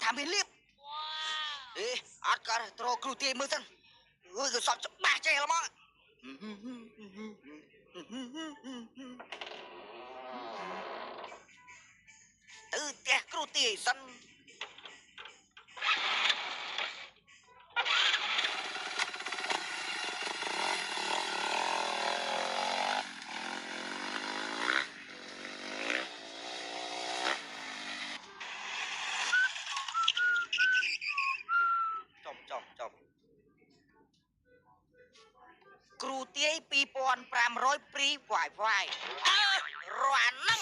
ថាមានលៀបអេអត់កើតត្រគ្រូទាយមើលសិនអើយគឺសពច្បាស់ចេះហ្មងទៅផ្ទះគ្រូទាយសិនចំគ្រូទាយ2500ព្រី Wi-Fi អើរអាហ្នឹង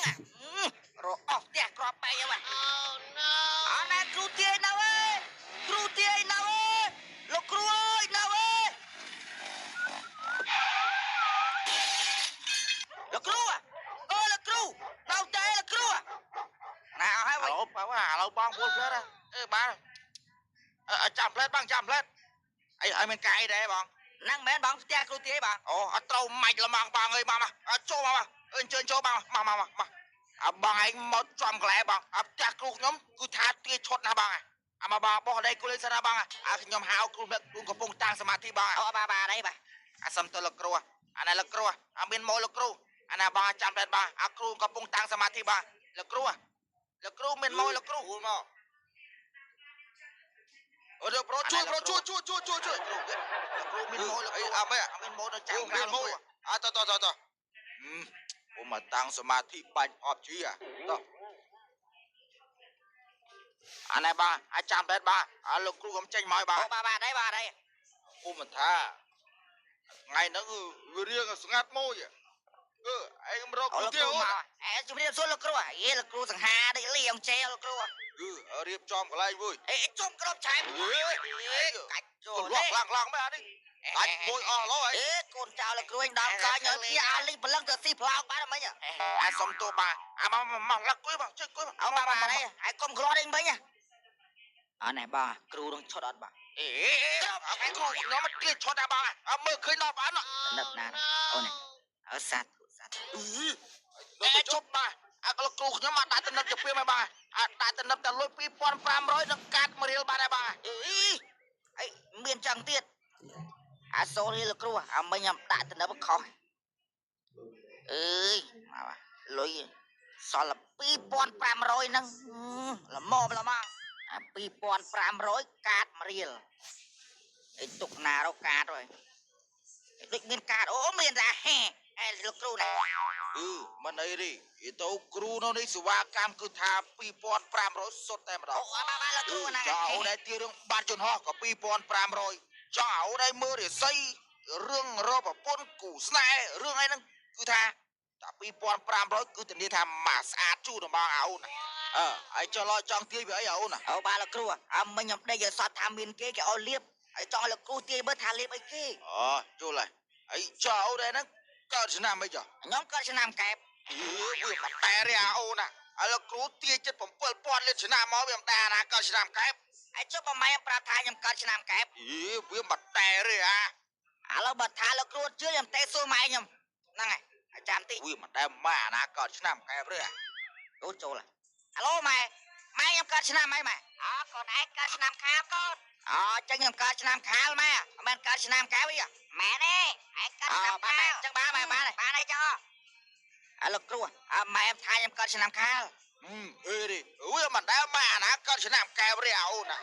រអស់ផ្ទះក្របបែកហ្នឹង Oh no អរណាគ្រូទាយនៅអើយគ្រូទាយនៅអើយលោកគ្រូអើយនៅអើយលោកគ្រូអើលោកគ្រូនៅតែលោកគ្រូណាអស់ហើយ ឥឡូវបើឥឡូវបងពួលផ្លែតអឺបាទចាំផ្លែតបងចាំផ្លែតអីឲ្យមានកាយដែរបងហ្នឹងមែនបងផ្ទះគ្រូទាយបងអូអត់ត្រូវម៉ាច់ល្មងបងអើយមកមកចូលមកអញ្ជើញចូលបងមកមកមកអបងឯងមកចំកន្លែងបងអផ្ទះគ្រូខ្ញុំគឺថាទាឈុតណាបងអាមកបងបោះដៃគូលេងសិនណាបងអាខ្ញុំហៅគ្រូគ្រូកំពុងតាំងសមាធិបងអូបាទបាទអីបាទអាសុំទៅលោកគ្រូអាណាលោកគ្រូអាមានមកលោកគ្រូអាណាបងចាំតែបងអាគ្រូកំពុងតាំងសមាធិបងលោកគ្រូលោកគ្រូមានមកលោកគ្រូមកអូប្រូជួយប្រូជួយជួយជួយជួយជួយគ្រូមានមកលោកគ្រូអើមែនមានមកដល់ចាំក្រៅគ្រូអើតតតតអូមកតាំងសមាធិបាញ់អបជីអាតអានេះបាទអាចចាំបែតបាទអើលោកគ្រូកុំចេញមកបាទអូបាទបាទអីបាទអីអូមិនថាថ្ងៃហ្នឹងវារៀងស្ងាត់មួយអឺឯងរកគ្រូទៀតអូអេជំរាបសួរលោកគ្រូអេលោកគ្រូសង្ហាដូចលីអង្គចេលោកគ្រូគឺរៀបចំកន្លែងមួយអេចំក្របឆែមកាច់ចូលលក់ឡើងឡើងមែនអានេះដាច់មួយអស់ឡូវអេកូនចៅលោកគ្រូឯងដល់កាញ់ឲ្យពីអាលីព្រលឹងទៅស៊ីផ្លោកបានមិញអាសុំទោសបាទអាមកមកលឹកគួយបងជួយគួយបងអូបាទបាទអីហើយកុំគ្រាន់អីមិញអានេះបាទគ្រូនឹងឈុតអត់បាទអេគ្រូខ្ញុំមកទាឈុតអាបងអើមើលឃើញដល់បាននឹកណាអូនអើសាធុសាធុអេជប់បាទអាលោកគ្រូខ្ញុំអត់ដាក់តំណឹកជាពីមកបាទអត់ដាក់តំណឹកតែលុយ2500នឹងកាត់1រៀលបានហើយបាទអីអីមានចឹងទៀតអាសូរីលោកគ្រូអាមិញខ្ញុំដាក់តំណឹកខុសអើយមកលុយសល់2500ហ្នឹងល្មមល្មមអា2500កាត1រៀលអីទុកណារកកាតហើយដូចមានកាតអូមានតាហេអេលោកគ្រូណាអឺមិនអីទេទៅគ្រូនៅនេះសេវាកម្មគឺថា2500សុទ្ធតែម្ដងអូបាទបាទលោកគ្រូណាចង់អូនឯងទីរឿងបាត់យន្តហោះក៏2500ចង់អូនឯងមើលរិស័យរឿងរកប្រពន្ធគូស្នេហ៍រឿងអីហ្នឹងគឺថាតែ2500គឺធានាថាមកស្អាតជូនរបស់អូនអើហើយចង់ចង់ទាយវាអីអូនអូបាទលោកគ្រូអើមិញខ្ញុំដេកឲ្យសតថាមានគេគេឲ្យលៀបហើយចង់ឲ្យលោកគ្រូទាយមើលថាលៀបអីគេអូយល់ហើយហើយចង់អូនឯហ្នឹងកើតឆ្នាំអីចុះខ្ញុំកើតឆ្នាំកែបវាមកតែរះអូនណាឥឡូវគ្រូទាយចិត្ត7000លានឆ្នាំមកវាមិនដែរណាកើតឆ្នាំកែបហើយចុះបើម៉ែប្រាប់ថាខ្ញុំកើតឆ្នាំកែបអីវាមកតែរះអាឥឡូវបើថាលោកគ្រូជឿខ្ញុំទេសួរម៉ែខ្ញុំហ្នឹងហើយចាំតិចវាមិនដែរម៉ែណាកើតឆ្នាំកែបទេអូចូលអាឡូម៉ែម៉ែខ្ញុំកើតឆ្នាំអីម៉ែអើកូនឯងកើតឆ្នាំខាលកូនអចឹងខ្ញុំកើតឆ្នាំខាលម៉ែមិនមែនកើតឆ្នាំកែបអីម៉ែទេឯងកើតឆ្នាំខាលចឹងបាទម៉ែបានបានអីចឹងអើលោកគ្រូអើម៉ែថាខ្ញុំកើតឆ្នាំខាលអេទេវាមិនដែលម៉ែអាណាកើតឆ្នាំកែបទេអូនណា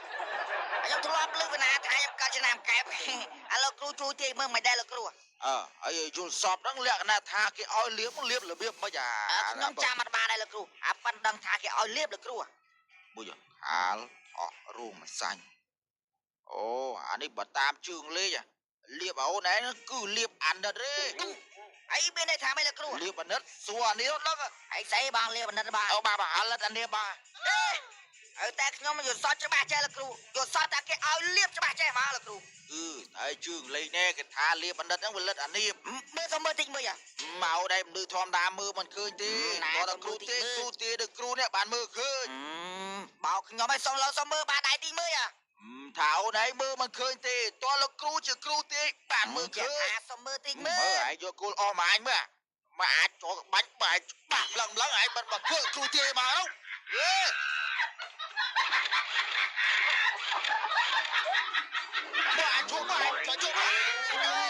ខ្ញុំធ្លាប់លើកណាថាខ្ញុំកើតឆ្នាំកែបឥឡូវគ្រូជួយទាយមើលមិនដែរលោកគ្រូអើហើយយល់សពហ្នឹងលក្ខណៈថាគេឲ្យលៀបលៀបរបៀបមិនអាខ្ញុំចាំអត់បានដែរលោកគ្រូអាប៉ិនដឹងថាគេឲ្យលៀបលោកគ្រូមួយខាលអស់រូងម្សាញ់អូអានេះបើតាមជើងលេខលៀបអូនឯងគឺលៀបអាណិតទេអីមានន័យថាម៉េចលោកគ្រូលៀបអាណិតសួរអានេះដឹងអីស្អីបងលៀបអាណិតបាទអូបាទបាទអាលិតអានេះបាទអេហើយតែខ្ញុំយល់សតច្បាស់ចេះលោកគ្រូយល់សតថាគេឲ្យលៀបច្បាស់ចេះមកលោកគ្រូអឺហើយជើងលេខនេះគេថាលៀបអាណិតហ្នឹងវាលិតអានេះមើលសុំមើលតិចមើលមកដែរមនុស្សធម្មតាមើលមិនឃើញទេគាត់គ្រូទេគ្រូទេដល់គ្រូនេះបានមើលឃើញបោកខ្ញុំឲ្យសុំលោសុំមើលបាទដៃតិចមើលថាអូនឯងមើលមិនឃើញទេតើលោកគ្រូជាគ្រូទេបានមើលឃើញសុំមើលតិចមើលមើលឯងយកគោលអស់មកអញមើលមកអាចចូលបាញ់បែកបាក់ឡើងឡើងឯងមិនមកធ្វើគ្រូទេមកនោះអេ ជួបមកចង់ជួបមក